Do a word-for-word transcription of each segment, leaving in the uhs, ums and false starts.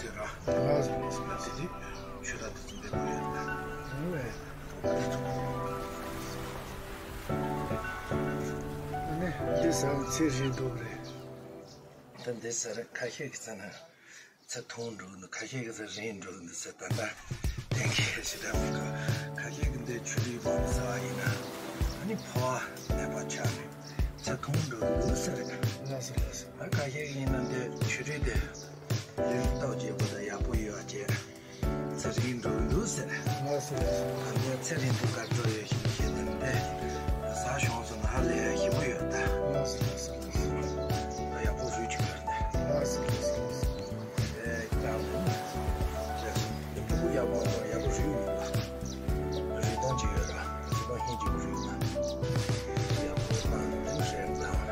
ཟེར་ར། ལགས་སོ་ལགས་སོ་ལགས་སོ། དེ་ཆུ་ར་དེ་ཚོ་འདི་བུ་ཡོད་ན། ཨོ་ཝེ། ཨ་ནི་འདི་ཟ་ཚེ་རིང་འདུག་རེད། ད་འདི་ཟེར་ཁ་ཤས་ཀྱི་ཚ་ན། ཚེ་ཐུང་འགྲོ་གི་འདུག་ཁ་ཤས་ཀྱིས་རིང་འགྲོ་གི་འདུག་ཟེར། ད་ལྟ་གཏན་འཁེལ་ཞེ་དྲག་མི་འདུག་ཁ་ཤས་ཀྱིས་འདི་ཆུ་ལུད་མང་པོ་ཟ་བ་ཡིན་ན། ཨ་ནི་ཕོ་བ་ནད་པ་ཆགས་ནས་ཚེ་ཐུང་འགྲོ་གི་འདུག་ཟེར། ལགས་སོ་ལགས་སོ། ཨ་ཁ་ཤས་ཀྱིས་ཡིན་ན་འདི་ཆུ་ལུད་དེ་ལུད་སྟོབས་རྒྱས་པོ་དང་ཡག་པོ་ཡོད་པ་བྱས། ཚེ་རིང་འགྲོ་གི་འདུག་ཟེར། ལགས་སོ་ལགས་སོ། ད་ལྟའི་ཚེ་རིང་དུས་སྐབས་འགྲོ་ཡོད་ཞིག་བཤད་དེ་འདི་ཟ་བྱུང་སོང་ན་ཧ་ལས་ཡ་ཞིམ་པོ་ཡོད་ད། ལགས་སོ་ལགས་སོ་ལགས་སོ། ད་ཡག་པོ་རུལ་ཅིག་ཡོད་ད། ལགས་སོ་ལགས་སོ་ལགས་སོ། ཨེ་ཀྱང་ལ་ནི་ཟེར་སོང་། འདི་ཕྲུ་གུ་ཡག་པོ་འགྲོ་ཡག་པོ་རུལ་ཡོད་ད། རུལ་སྟངས་ཅིག་ཡོད་ར། རུལ་སྟངས་ཧིན་ཅིག་རུལ་ཡོད་ད། ཡག་པོ་བཏང་ནས་རེད་བཏང་།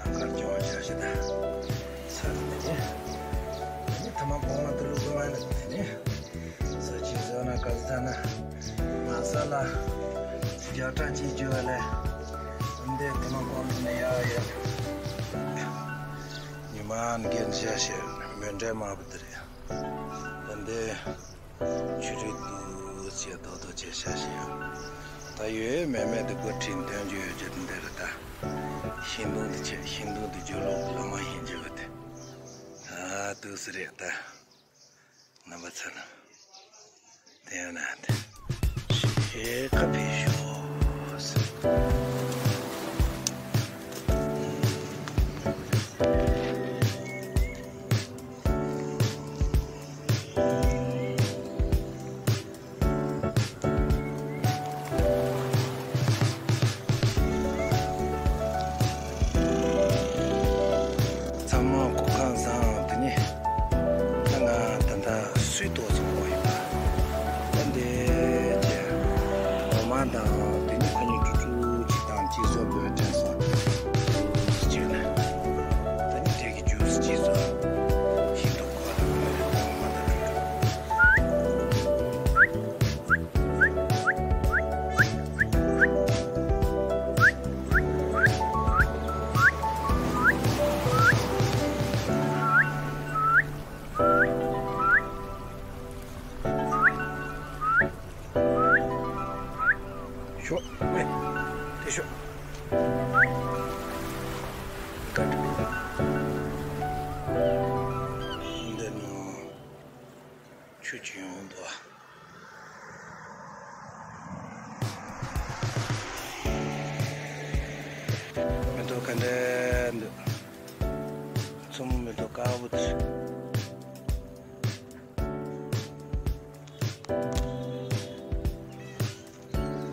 ཨ་མཁར་སྐྱོང་བྱ་ཞེ་ད། ས་རུ་འདི་ནི། འདི་ནི་ཐ་མག་པགས་མ་དེ་བླུགས་དགོས་མ་རེད། འདི་ནི་ཟ་ཅིག་ཟ་ན་ག་ཟ་ན་ང་ས་ལ་བརྒྱ་ཕྲག་གཅིག་བརྗོད་པ་ལས་འདི་ཐ་མག་པགས་མ་ནི་ཡག་ཡོད། ཉི་མ་འགན་བཞག་བྱས་མོན་འདྲེ་དམར་པོ་འདི་རེད། ད་འདི། ཆུ་རུད་འདུག་ཅེས་རྡོག་རྡོག་ཅེས་བྱ་ཞིག་ཡོད། ད་ཡོད་མེད་མེད་དུ་སྒོ་ཁྲིད་སྟོན་རྒྱུ་ཡོད་རྒྱུ་དེ་འདྲ་རེད་ད། ཤིང་སྡོང་དུ་ཆེ་ཤིང་སྡོང་དུ་རྒྱུ་ལོག་གི་ལོ་མ་ཤིང་རྒྱུ་བ་དེ། ད་འདུག་སེ་རེད་ད། རྣམ་པ་ཚོ་ལ། དེ་ཡང་ན་དེ། ཞེས་ཁ་ཕྱེ་ཤོག་ཟེར། ཚང་མ་སྒོ་ཁང་བཟང་དེ་ནི། ད་ང་ད་ལྟ་སུའི་ཏོག་ཙམ་གོ་ཡིན་པ། ད་འདི་ཀྱི་འོ་མ་དང་དེ་ནི་ཁོ་གཉིས་ཀྲུག་ཀྲུག་ཅིག་དང་གཅིག་བཟོ་དགོས་དྲན་སོང་། ཅུས་ཅིག་ལ། ད་ནི་དེ་གི་ཅུས་ཅིག་བཟོ། ཤིང་ཏོག་ཁོ་ལ་ཁོ་ལ་འོ་མ་དང་ཀྲུག་ཀྲུག་ཤོག་ཨེ། དེ་ཤོག་ཀ་ཏི། འདི་ནང་ཆུ་ཅིག་ཡོང་འདུག་མེ་ཏོག་ག་འདྲ་འདུག་མཚོ་མོ་མེ་ཏོག་དཀར་པོ་དེ།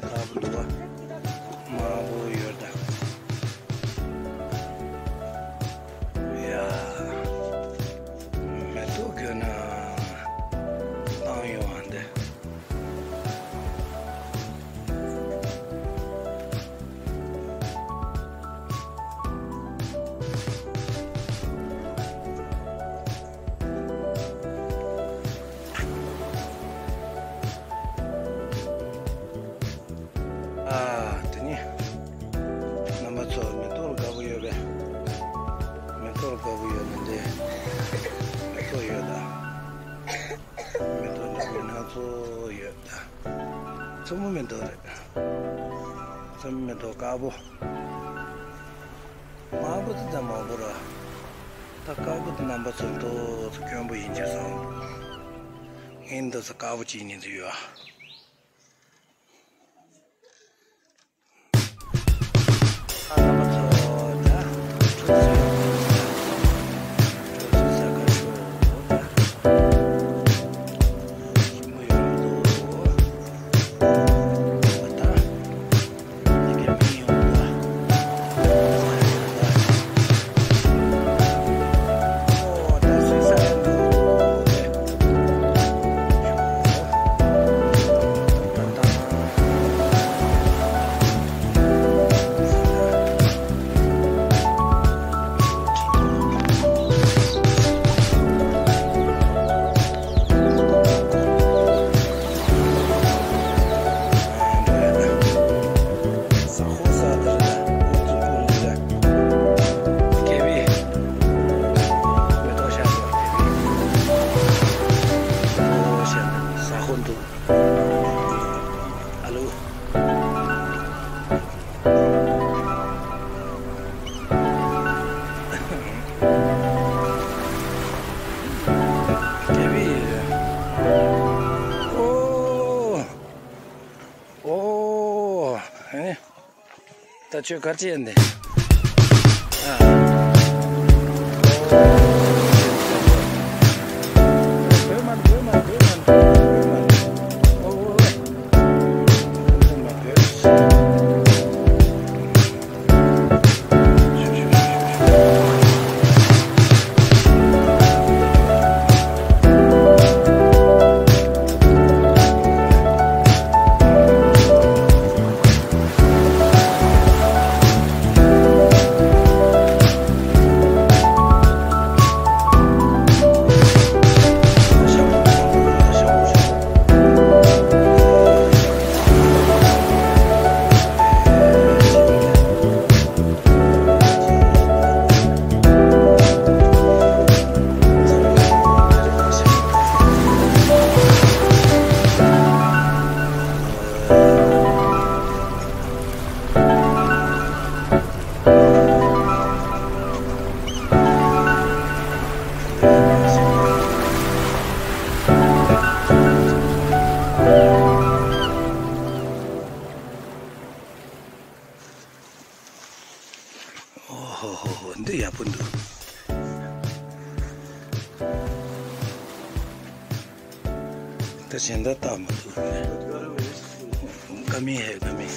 དཀར་པོ་འདུག་པ། དམར་པོ་ཡོད་ད། ཡ། མེ་ཏོག་གྱོན་ན་བཏང་ཡོང་བ་འདི། ཨ། དེ་ནི། རྣམ་པ་ཚོ་མེ་ཏོག་དགའ་པོ་ཡོད་པས། མེ་ཏོག་དགའ་པོ་ཡོད་ན་འདི། མེ་ཏོག་ཡོད་ད། མེ་ཏོག་འདི་མི་སྣ་ཚོ་ཡོད་ད། མཚོ་མོ་མེ་ཏོག་རེད། མཚོ་མོ་མེ་ཏོག་དཀར་པོ། དམར་པོ་དེ་ད་མང་པོ་ར། ད་དཀར་པོ་དེ་རྣམ་པ་ཚོ་ཏོག་ཙམ་དཀོན་པོ་ཡིན་གྱི་བསམ། ངས་འདི་ཚོ་དཀར་པོ་གཅིག་གཉིས་ཚོ་ཡོད་ཨ། ཨ་རྣམ་པ་ཚོ་ད་གྲོ་ཚོད་ཡོད་པ་ཡིན་ཙང་། གྲོ་ཚོད་ཟ་ག་ཤོག་ད། ཞིམ་པོ་ཡོད་རེད་འདུག་ཨ་ད། ད་ཆོས་གར་ཅི་ཡིན་ནི། ཨ། ཨོ་ཧོ་ཧོ་ཧོ། འདི་ཡག་པོ་འདུག། ད་གཞན་དག་བལྟ་མ་ཐུབ་ནས། ཀ་མི་ཧེ་ཀ་མི།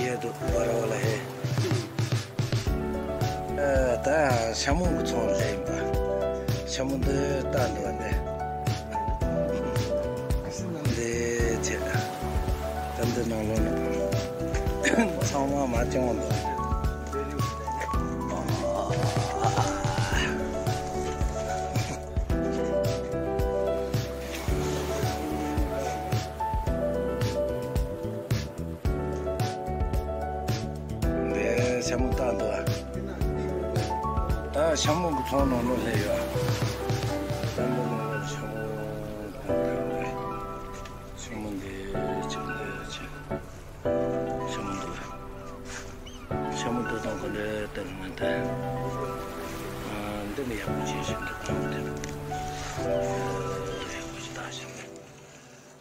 ཡེ་དུ་བ་ར་བ་ལ་ཧེ། ཨ། ད་ཤ་མོང་གི་ཚོང་ལས་ཡིན་པ། ཤ་མོང་འདི་ལྟ་འདུག་པ་འདི། འདི་ཆེ། ད་འདི་ནང་ལོགས་ནས་ཚང་མ་མ་སྐྱོང་འདུག། འདི་ཤ་མོང་བལྟ་འདུག་ཨ། ད་ཤ་མོང་གི་ཚོང་ནང་ལོགས་སླེབས་ཡོད་ཨ། ད་འདི་ནང་ལོགས་ཤ་མོང་གང་འདུག་རེད། ཤ་མོང་འདི་ཆེ་འདི་ཆེ། ཤ་མོང་འདུག་ཨ། ཤ་མོང་འདུག་དང་ག་འདྲ་ལྟར་མ་ལྟར། ཨ། འདི་ནི་ཡག་པོ་ཅིག་ཤིག་འདུག་གང་འདུག་ཡག་པོ་ཅིག་ལྟ་ཞིག་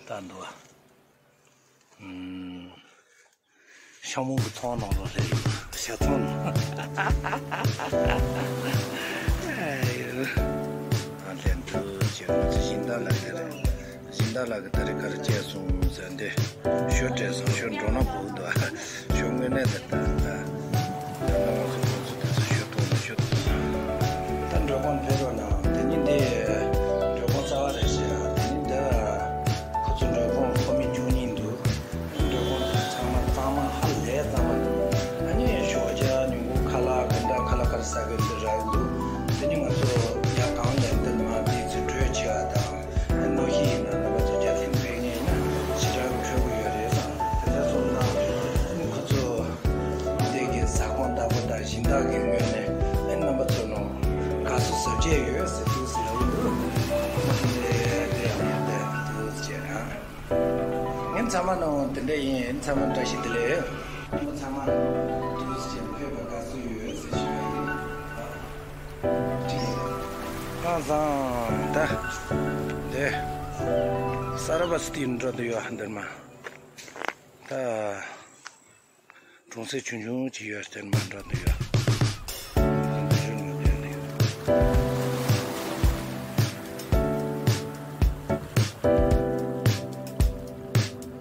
ལྟ་འདུག་ཨ། ཤ་མོང་གི་ཚོང་ནང་ལོགས་སླེབས་ཡོད། ཤ་ཚོང་ནང་། ཨ་ཡོ། ཨ་ལན་དུ་ཅེ་ང་ཚོ་སྦྱིན་བདག་ལགས་དེ་རེད། སྦྱིན་བདག་ལགས་ཀྱིས་ད་རེས་ག་རེ་བྱས་སོང་ཟེར་འདི། ཤོ་སྤྲད་སོང་། ཤོ་འགྲོ་ན་བུ་འདུག། ཤོ་དངོས་གནས་ད་ད་ད་ད་ང་ཚོ་ཁོང་ཚོ་དེ་ཚོ་ཤོ་ཐོག་ནས་ཤོ་ཐོག་ད་མགྲོན་ཁང་ཕེབས་རོགས་གནང་། དེ་ནི་འདི་མགྲོན་ཁང་གསར་པ་རེད་ཤག། དེ་ནི་འདི་ཁོ་ཚོ་མགྲོན་ཁང་ཕོ་མི་བཅུ་གཉིས་འདུག། མགྲོན་ཁང་དེ་ཚང་མ་གཙང་མ་ཧ་ལས་གཙང་མ་འདུག། ཨ་ནི་ཞོགས་ཇ་ཉིན་གུང་ཁ་ལག་ག་འདྲ་ཁ་ལག་ག་རེ་ཟ་གི་འདི་རག་གི་འདུག། དེ་ནི་ང་ཚོ་ཡར་གང་ལེན་འདིར་མ་དེ་ཚོ་གྲོས་བྱེད་པ་དང་། ཨ་ནི་གནམ་གཤིས་ཡིན་ན་རྣམ་པ་ཚོ་རྒྱ་ཐིམ་ཕེབས་མཁན་ཡིན་ན་ཞེ་དྲག་གི་འཕྲོད་གི་ཡོད་རེད་བསམ། དེ་ཚོ་གསུངས་དང་། ཨ་ནི་ཁོ་ཚོ་འདི་གི་ཟ་ཁང་བདག་པོ་དང་སྦྱིན་བདག་གི་ངོས་ནས་ཨ་ནི་རྣམ་པ་ཚོ་ནང་དགའ་བསུ་བཟོ་བྱས་ཡོད་ཟེར་འདུག་ཟེར་ལབ་འདུག། ཨ་ནི་དེ་ཡང་ཡང་དེ་འདུག་ཟེར་ཨ། ངས་ཚང་མ་ནང་དེ་འདྲ་ཡིན། ཚང་མ་བཀྲ་ཤིས་བདེ་ལེགས། ཚང་མ་འདུག་ཟེར་ཕེབས་པ་དགའ་བསུ་ཡོད་ཟེར་ཞུ་བ་ཡིན། ཨ་བཟང་ད། དེ་ས་ར་བ་སི་ཏི་འགྲོ་འདོད་ཡོད་ཧ་འདིར་མ། ད་གྲོང་གསེབ་ཆུང་ཆུང་ཅིག་ཡོད་དེར་མ་འགྲོ་འདོད་ཡོད།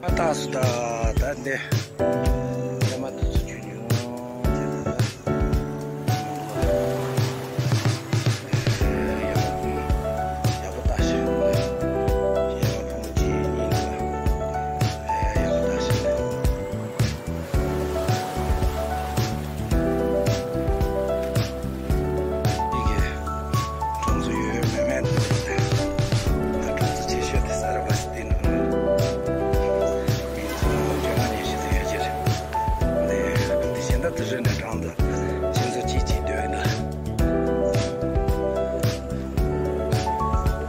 ཨ་ཏག་སུ་ད་ད་འདི་ཨ་མ་དུ་ཚོ་ཆུ་ཉུང་དེ་ད་ད་ཡག་པོ་ཡག་པོ་ལྟ་ཞིག་ཡག་པོ་ཕུང་ཅི་ཉིན་ད་ཡག་པོ་ལྟ་ཞིག་འདི་གི་གྲོང་ཚོ་ཡོད་མེད་མེད་འདུག་སྟེ། ད་གྲོང་ཚོ་ཆེ་ཤོས་དེ་ས་ར་བ་སི་ཏི་ནང་མི་ཚོ་འདྲེ་མ་ཉེ་ཤོས་དེ་ཡོད་ཀྱི་རེད། འདི་འདི་གཞན་དག་དེ་རེད་ནས་གྲོང་ཚོ་ཁྱེད་ཚོ་གཅིག་གཅིག་སྡོད་འདུག།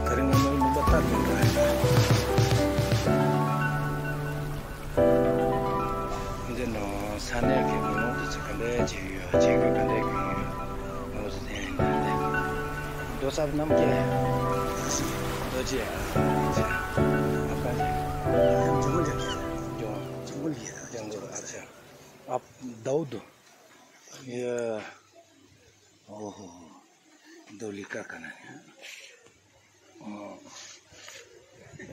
ད་རིང་ང་མོའི་ལུང་པ་ལྟར་དུ་འགྲོ་ཡོད་ན། འདི་ནང་ས་གནས་ཀྱི་མི་མང་དེ་ཚོ་ག་འདྲ་བྱེད་ཀྱི་ཡོད། བྱེད་དགོས་ག་འདྲ་གྱོན་ཡོད། ང་ཚོ་དེ་ཡིན་ན་དེ་རྡོ་གསར་རྣམ་རྒྱལ། རྡོ་རྗེ་ཨ་རྗེ་ཨ་ཀ་རྗེ། जंगल जाके। जंगल। जंगल ये था। जंगल, अच्छा। आप दाऊद? ये, ओहो, दौली का कहना है।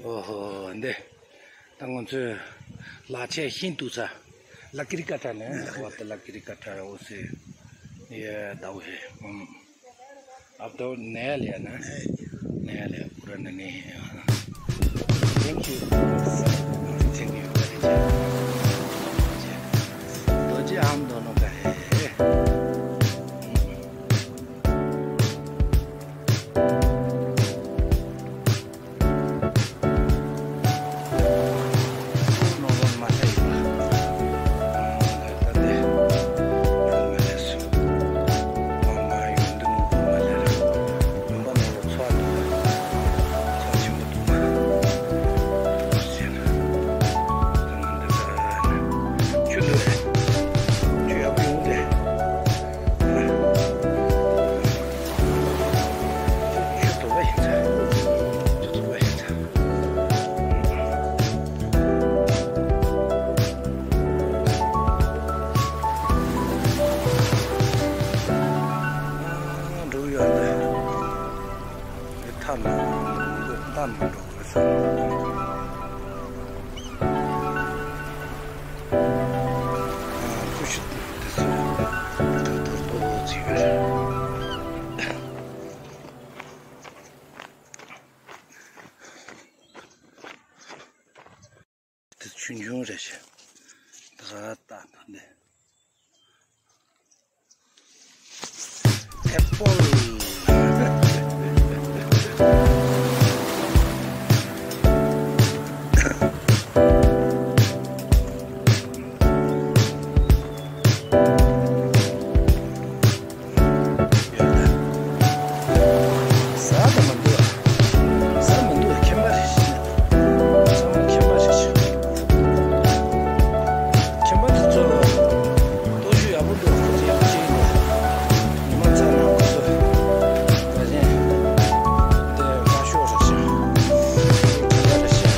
ཨོ་ཧོ། འདི་ད་ང་ཚོས་ལག་ཆས་ཤིན་ཏུ་ཚ། ལ་ཀི་རི་ཀ་ཏྲ་ནས། ཝ་ཏི་ལ་ཀི་རི་ཀ་ཏྲ། ཨོ་སི། ཡེ་ད་ཝེ། ཨམ། अब तो नया लिया ना? नया लिया, पुराना नहीं है। Thank you। Thank you very much। तो जी हम दोनों का है। འགྲོ་ཡོད་ལ། ཐ་ན་འདི་ལྟ་ན་འགྲོ་དགོས་ས། ཀུ་ཤུ་དེ་ཚོ་ཐོར་ཐོར་ཏོ་ཏོ་བྱས་ཡོད་རེད། དེ་ཆུང་ཆུང་རེད་ཤག་ད་ད་ད་འདི། ཨེ་པལ། ཟ་དང་མ་འདུག་ཟ་མ་འདུག་ཁྱིམ་པ་རེད་ཤག་ཚང་མ་ཁྱིམ་པ་རེད་ཤག་ཁྱིམ་པ་དེ་ཚོ་སྟོབས་ཤུགས་ཡག་པོ་འདུག་ཁོ་ཚོ་ཡག་པོ་བྱེད་ཀྱི་འདུག་ཉི་མ་ཚ་ན་ཁོ་ཚོ་ད་གཞན་དེ་མ་ཤོར་རེད་ཤག་ཁྱིམ་པ་རེད་ཤག་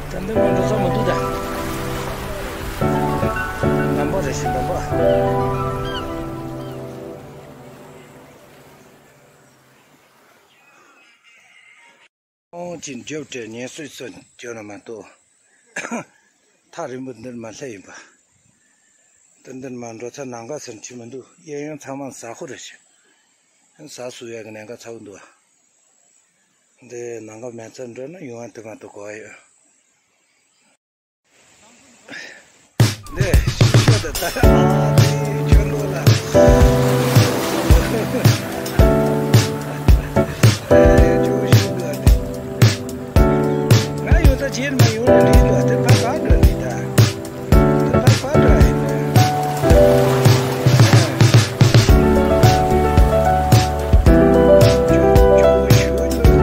ད་འདི་མ་འགྲོ་ས་མི་འདུག་ད། ནམ་པ་རེ་བཞིན་ནམ་པ། ཁོང་གཅིག་རྒྱབ་སྤྲད་ཉེན་སྲུང་ཚོ་བྱོན་ན་མ་གཏོགས། ཐག་རིང་པོ་འདིར་མ་སླེབས་ཡིན་པ། ད་འདིར་མ་འགྲོ་ས་ནམ་མཁའ་ཟེར་གྱི་མི་འདུག་གཡས་གཡོན་ཚང་མ་ཟ་ཧོར་རེད་ཤག་ཟ་སུ་ཡག་གི་ཉེན་ཁ་ཚ་བོ་འདུག་ཨ། འདི་ནམ་མཁའ་མེད་ཚར་འགྲོ་ན་ཡོང་བ་དེ་མ་གཏོགས་གོ་བ་ཡོད། འདི་ཤོད་ད་ད་ཨ་དེ་ཁྱོད་ལོ་ལ། ཨེ་ཅུ་ཤུ་ག་ནི། ང་ཡོད་ད་རྗེས་མ་ཡོང་ན་འགྲིག་འདུག་དེ་ཕ་ག་འགྲོ་ནི་ད། དེ་ཕ་ག་འགྲོ་ཡིན་ན། ཅུ་ཅུ་ཤུ་ག་ནི།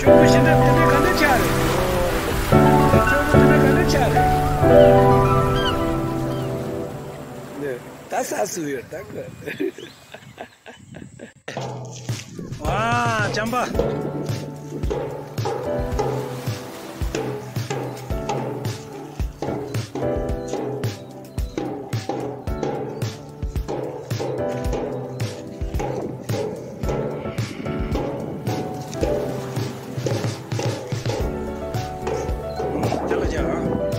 ཅོག་པོ་ཞེ་འདྲ་དེ་འདྲ་ག་འདྲ་ཆགས་རེད། ཅོག་པོ་དེ་འདྲ་ག་འདྲ་ཆགས་རེད། འདི་ད་ས་སུ་ཡོད་ད་གི། ཝ། ཅམ་པ། དེ་ལ་ཡ།